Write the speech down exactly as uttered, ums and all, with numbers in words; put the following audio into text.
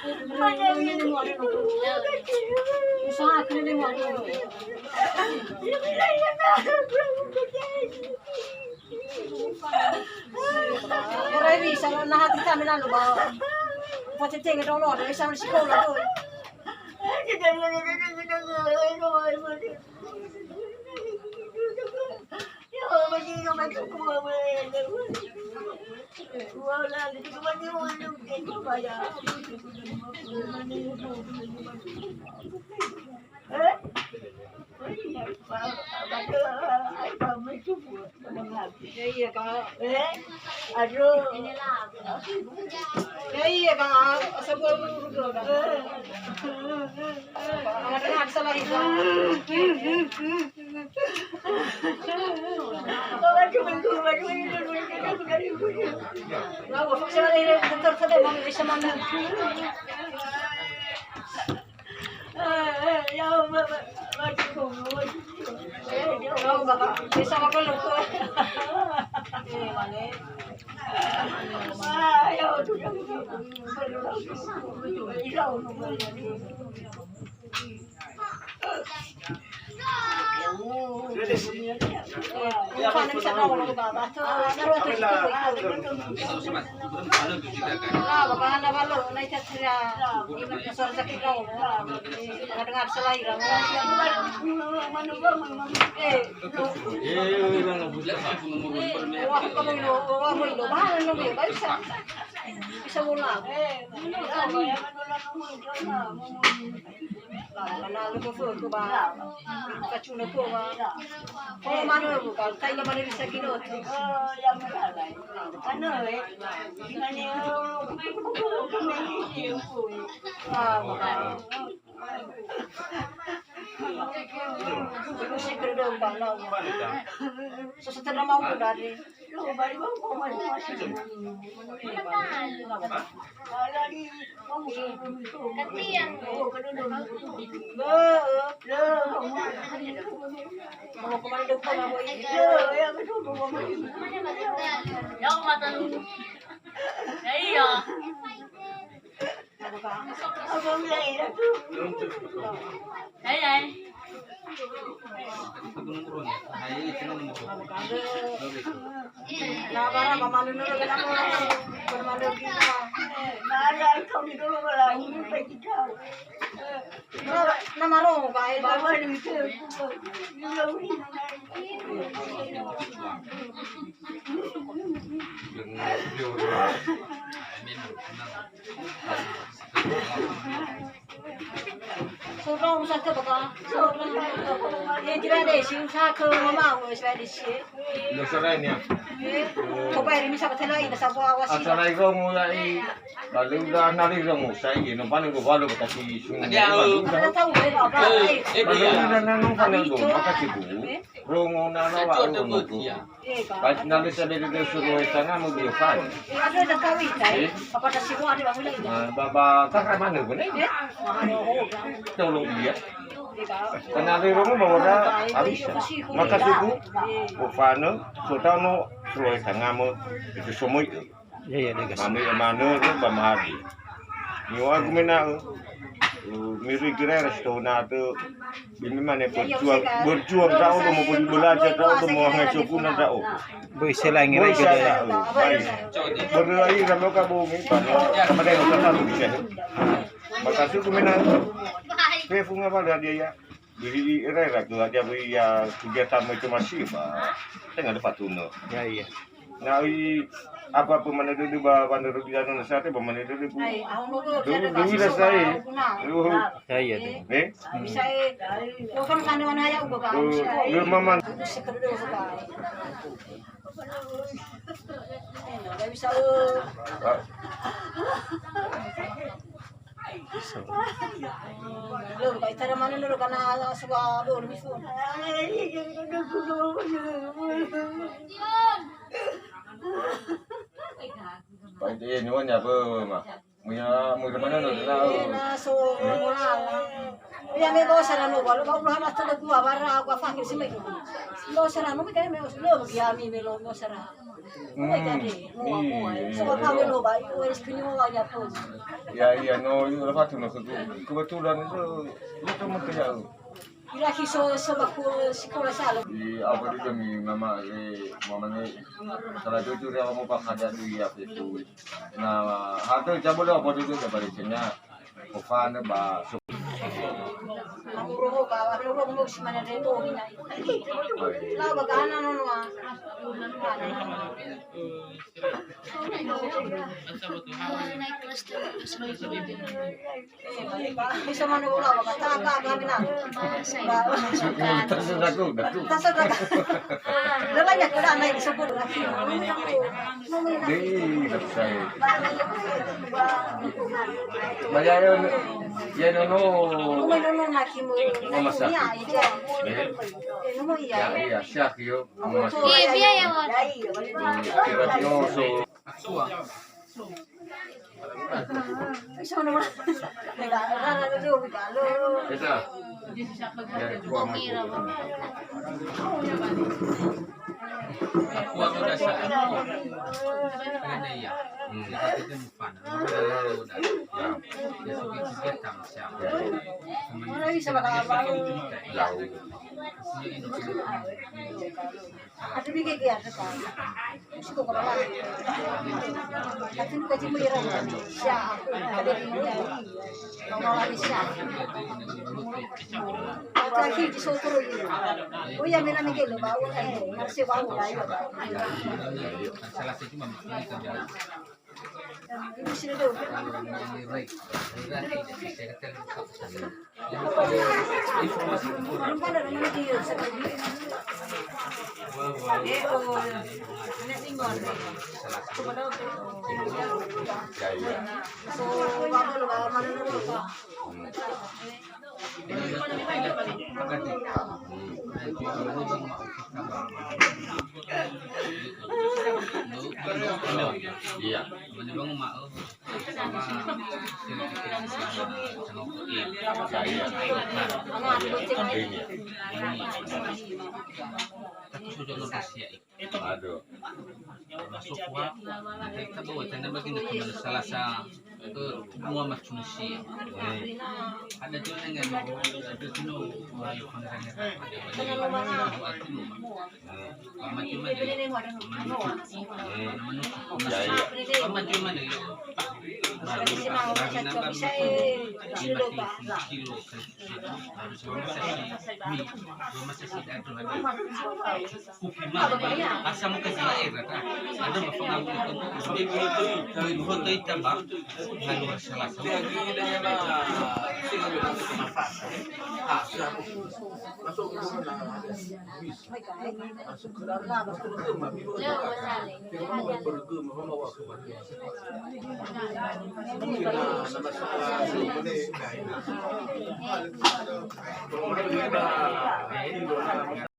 Ora bisa na hati kami lalu ba. Pati tenge dolo, ada bisa sekolah tu. Ya iya, Kak. Ya iya, Kak. Asal buat dulu, Kak. Ada salah itu. Bisa ulang. Kana lu ko fo ko ba. Kacuna ko ba. Ko mana lu ka kai la mana bisa kilo. Ano eh. Gimana? Ah, bukan. Lu sih kerja ba na. Sesuatu nama aku dari. Ya, iya. Hai, hai. Na bara ba manunu na. Na marongo ba e ba. Surong satu baka. Surong. Ini tidak ada sih, usaha ke mama, usaha di sini. Nggak usah lain ya. Coba ini bisa betul lagi, bisa bawa sih. Acara itu mulai. Balu udah nari dong, saya ini, paling gua balu kasih sungai. Ada tahu, eh, apa? Eh, eh, balu dia. Udah nanu paling gua, makasih, Bu. Rongo nana wa rongo. Ba na le sa bede de suru e tanga mo dio fan. Ada dah kawin, eh? Apa dah semua ada bangun lagi? Ba, ba, kaka mana pun, eh? Tolong dia. Karena ada rongo bawa dah habis. Maka suku, ofano, sotano, suru e tanga mo, itu semua itu. Ya, ya, Degas. Mami manö ba mahadi. Niŵa'ö gumena ö. Miri gerai restoran atö. Bimi mane berjuang, berjuang ndra'o do mo belajar ndra'o do mo hangai sukuna ndra'o. Böi selain ngerai gede. Böi selain. Böi. Böi selain. Böi selain. Makasih gumena. Fefu ngapa dia ya? Jadi, era-era tu aja beri ya kegiatan macam masih, bah. Tengah dapat tuna. Ya, iya. Nah, i, apa-apa mana dulu, bah, mana dulu, anu, nasa, apa mana dulu, bu. Dulu, dulu dah saya. Dulu. Ya, iya, tu. Eh? Bisa, eh, bukan mana-mana ya, ubah. Dulu, dulu, mama. Bisa, eh. Lö, ba itara manö lö kana ala sua lö, lö misu. Ba ite ye nyuwun ya, bö, ma. Muya, muya manö lö, na, eh, na so, mulala. Ya me bo sara no, ba, ba, ba, ma tele gua bara, gua fakir si me. Lo sara no me kae me os lo ya mi me lo no sara. Mo kae de, mo mo. So pa me lo ba, o es kini mo ba ya po. Ya, ya, no, io la fatu no ke kebetulan itu, itu mungkin ya. Ira ki so, so ba ku sekolah salo. Di apa itu mi mama, eh, mama ni, kalau itu dia mau pakai ada tu ya, itu. Na, ha to, jabo le wa bodo do ba le tenya. Ko fane ba so. Amuro ho ba, amuro ho mo si mana de to ni. La ba gana no no. Bisa mana bola, apa kata, apa, apa, mina. Tasu daku, daku. Tasu daku. Lelai ya, kira naik sebut lagi. Dei, daku saya. Bayar ya, ya, no, no. Mau masak. Ya, ya. Mau masak. Ya, iya, iya, siap, yo. Mau masak. Iya, iya, iya, Wan. Kira-kira so. Esa. Ya, kuah. Kuah udah sa. Ada ya. Hmm. Kita mufan. Udah, udah. Ya. Ya, suka-suka tam siap. Ya. Orang bisa bakal apa? Ya. Ada bigi dia, ada kan? Suka kalau lah. Tapi nu kaji mui ran. Siap. Ada di mui. Kalau lagi siap. Lagi di sotoro ini. Oh ya, mena mege lo, bawa saya. Harus bawa, bawa. Salah satu mami. Iya. Aduh. Masuk wa, kita bawa tanda bagi nak kena salah sa, eh, mua macam si. Hmm. Ada tu dengan, ada tu, ayo, pandangan. Hmm. Ama cuma dia. Hmm. Ya, ya. Ama cuma dia. Baru, baru nambah lima kilo, kilo. Harus dua masa si mi, dua masa si dadu, ada. Kupi mah, asam ke sila era, ta. Ada apa pengabu itu? Kalau itu, kalau itu, kalau itu, kalau itu, kalau itu, kalau itu,